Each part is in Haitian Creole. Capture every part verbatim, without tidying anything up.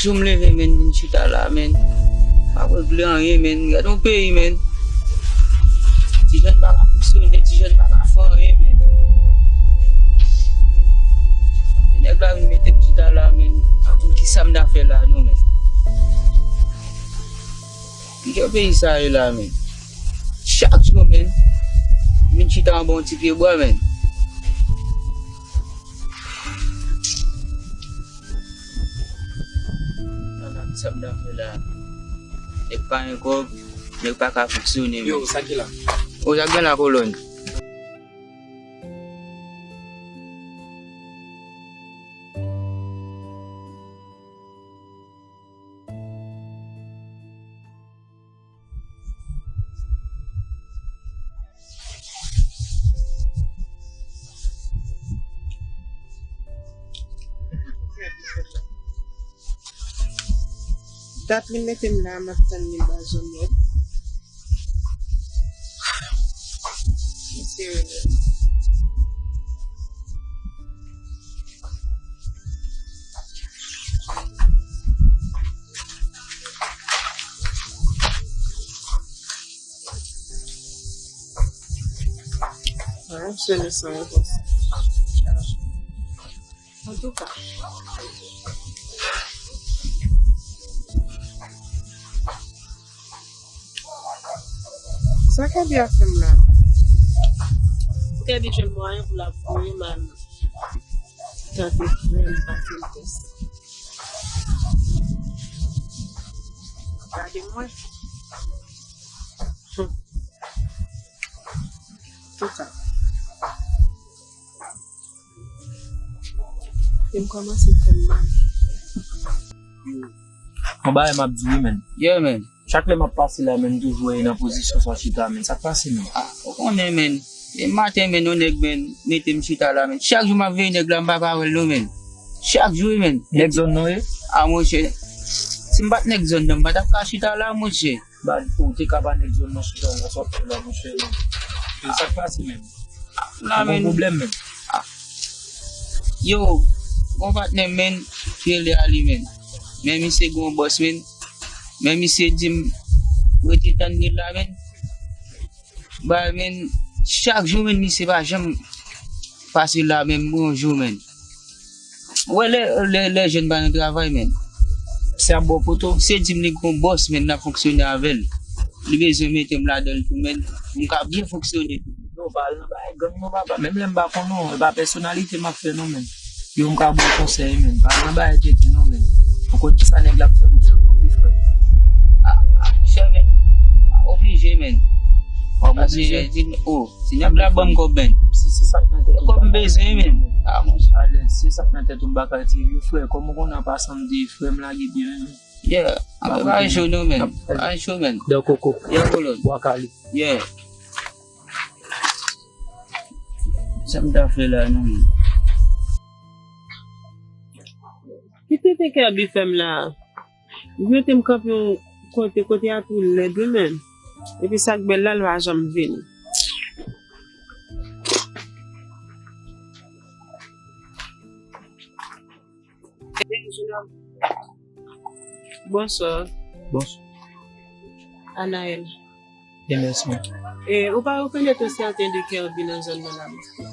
Jou m leve, menn, vin chita la, menn. M ap regle anyen, menn. Gade yon peyi, menn. Ti jèn pa ka fonksyone, ti jèn pa ka fè anyen, menn. Nèg la vin mete m chita la, menn. M pa konn kisa m ta fè la, non, menn. Ki jan peyi sa ye la, menn? Chak jou, menn, m vin chita anba yon ti pye bwa, menn. Ala, sa m ta fè la? Nèg pa gen kòb, nèg pa ka fonksyone, yo, menn. Sa ki la? O, sa gen la, kolòn. Dat li mete m la, m ap tann li ba zòn nan. Misye rele. An, se leson yo konsa. Antouka, sa Kèbi ap fè m la? Kèbi jwenn mwayen pou l ap voye m al tante frè m pase l tès. Gade mwen. Antouka. E m kòmanse fè m mal. Yon bagay m ap di wi, menn. Yeah, menn. Chak lè m ap pase la, menn, m toujou wè nan pozisyon sa w chita, menn. Sa k pase, menn? Ah, ou konnen, menn. E maten, menn, yon nèg, menn, mete m chita la, menn. Chak jou m ap veye nèg la, m pa ka wè l, non, menn. Chak jou, wi, menn. Nèg zòn nan, wi? Ah, monchè. Si m pa t nèg zòn nan, m pa t ap ka chita la, monchè. Ba, ou te ka ba nèg zòn nan chita la, sa w ap fè la, monchè, non. E sa k pase menm? La, ou gon pwoblèm menm? Yo, gon patnè m, menn, ki rele Ali, menn. Men misye gon bòs, menn. Men misye di m rete tann li la, menn. Ba, menn, chak jou, menn, misye pa janm pase la, menm yon jou, menn. Ou wè lè, lè, lè jèn pa nan travay, menn. Se ap ba w poto. Se di m li gon bòs, menn, n ap fonksyone avè l. Li bezwen mete m ladan l tou, menn. M ka byen fonksyone tou. Yo, pa al nan bagay gang non, papa. Menm lè m pa konnen w, e pa pèsonalite m ap fè non, menn. Yo, m ka ba w konsèy, menn. Pa al nan bagay tenten non, menn. Ou konn kisa nèg la ap fè pou sa, konn li frè. Ah, ah, monchè, menn. Ah, oblije, menn. W ap oblije? Paske, oh, si nèg la ban m kòb, menn. Si se sa k nan tèt ou, kòb m bezwen, menn. Ah, monchè. Alèz, si se sa k nan tèt ou, m pa ka retire yo, frè. Kòm ou konnen an pasan, m di frè m lage byen, menn. Yeah, pa gen cho non, menn. Pa gen cho, menn. Dan koko. Yeah, kolòn. Bwa kale. Yeah. Sa m ta fè la, non, menn? Ki tenten Kèbi fè m la a? Li mete m kanpe yon kote, kote a tou lèd wi menn. Epi sa k bèl la, l pa janm vini. Bonswa. Bonswa. Anaël. Byen, mèsi. E, ou pa rekonèt yon sèten de Kerby nan zòn nan la, mesye?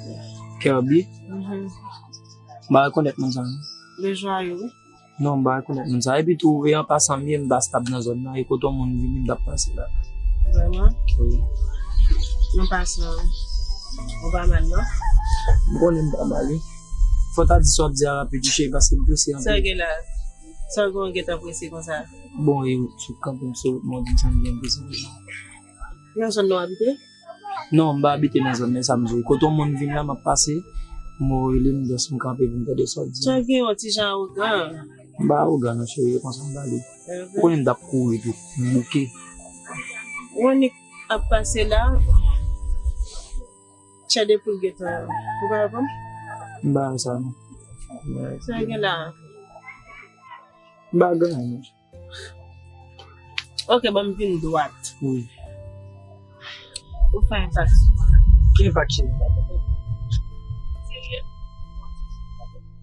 Kerby? Mhm. M pa rekonèt moun sa, non. Le Joyeux, wi. Non, m pa rekonèt moun sa. Epi tou, e an pasan, m ye, m pa stab nan zòn nan. E kote yon moun vini, m t ap pase la. Vrèman? Wi. Yon pasan, ou pa mal, non? M konnen m pa mal, wi. Fò w ta di sa w ap di a rapid, wi, cheri, paske m prese anpil. Sa gen la? Sa gen w gentan prese konsa? Bon, e sou kanpe m sou wout mwen, w di m sa m gen prese konsa. Nan zòn nan w abite? Non, m pa abite nan zòn nan, sa m di w. Kote yon moun vin la, m ap pase, m rele m, jis m kanpe pou m tande sa w di. Sa gen yon ti jan awogan. M pa awogan non, cheri, e konsa m pale. Mhm. Ou konnen m t ap kouri tou, m bouke. Yon nèg ap pase la, tchè de poul gentan. Ou pa konprann? M pa wè sa non. Sa gen la? M pa gen anyen non. Ok, ban m vin dwat. Wi. Ou fè enpak sou mwen. Ki enpak, cheri? Serye?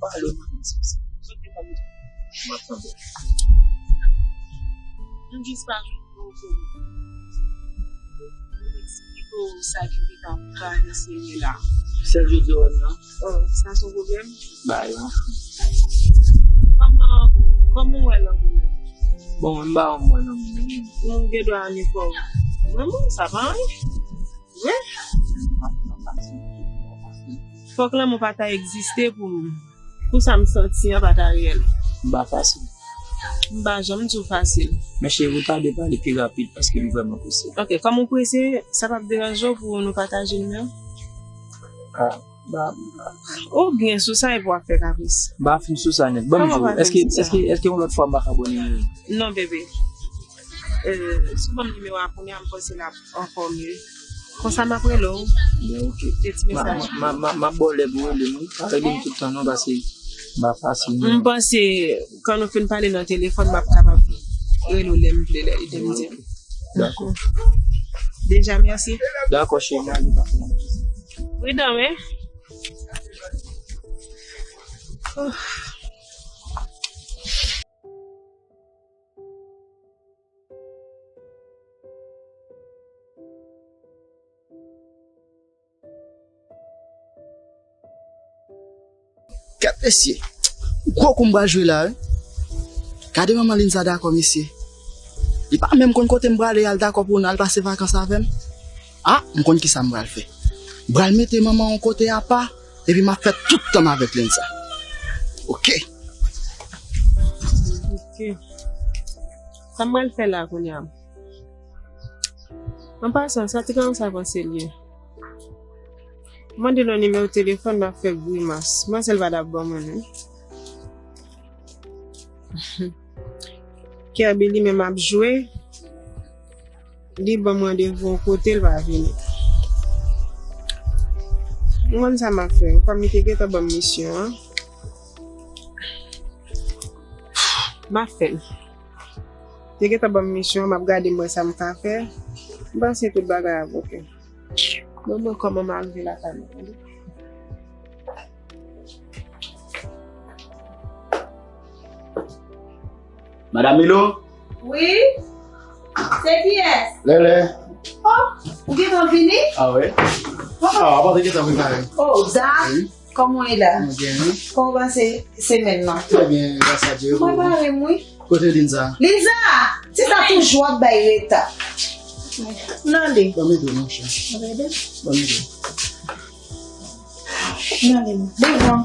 Pale, man. M ap tande. M jis pa jwenn bon kote. Mwen eksplike w sa ki te ka travèse mwen la. Sèl jodi a w wè m nan. Oh, sa se yon pwoblèm? Ba yo. Kòman, kòman w wè lanmou menm? Bon, mwen m pa wè m wè lanmou menm. Nou gen dwa annik wè w. Vrèman, sa pa anyen. Wi. Fòk lanmou pa ta egziste pou m, pou sa m santi an pa ta reyèl. M pa fasil. M pa janm di w fasil. Men cheri, ou ta dwe pale pi rapid paske m vrèman prese. Ok, kòm ou prese, sa p ap deranje w pou nou pataje nimewo? Ah, ba, ba. Ou byen sou sa epi w ap fè kapris. M pa fin sou sa nèt. Ban m di w, èske, èske, èske yon lòt fwa m pa ka ba w nimewo? Non, bebe. Euh, si w ban m nimewo a kounye a, m panse l ap ankò mye. Konsa m ap rele w. Bon, ok. Yon ti mesaj. M a, m a, m a, m ap ba w lè pou w rele m, wi. Pa rele m tout tan non, paske m pa fasil non. M panse, kan nou fin pale nan telefòn, m ap kapab rele w lè m vle, lè li te m di. Dakò. Deja, mèsi. Dakò, cheri, m ale, pa fè anyen. Pridan, wi. Kèt mesye, gwo kou m pral jwe la wi. Gade manman Linza dakò mesye. Li pa menm konn kote m prale al dakò pou n al pase vakans avè m. Ah, m konn kisa m pral fè. M pral mete manman yon kote apa, epi m ap fè tout tan m avèk Linza. Ok. Ok. Sa m pral fè la kounye a? An pasan, sa ti gason sa panse l ye? Mande l yon nimewo telefòn, m ap fè grimas. Manzèl pa t ap ban mwen non. Kirby li menm ap jwe. Li ban m randevou yon kote, l pa vini. M konn sa m ap fè. Kòm li te gentan ban m misyon an, m ap fè l. Te gentan ban m misyon, m ap gade m wè sa m ka fè. M panse tout bagay ap oke. Bon, mwen kòman m arive lakay mwen, tande. Madam Milo? Wi? Se kiyès? Lele. Oh, ou gentan vini? Ah wi. Ah, w ap te gentan prepare. Oh, Da. Wi. Kòman w ye la? Mwen byen, wi. Kòman w pase semèn nan? Trè byen, gras a Dye. Mwen pare m, wi. Kote Linza? Linza! Ti sa toujou ap bay reta. N ale. Ban m ede w, monchè. Ban m ede w. N ale, non. Devan.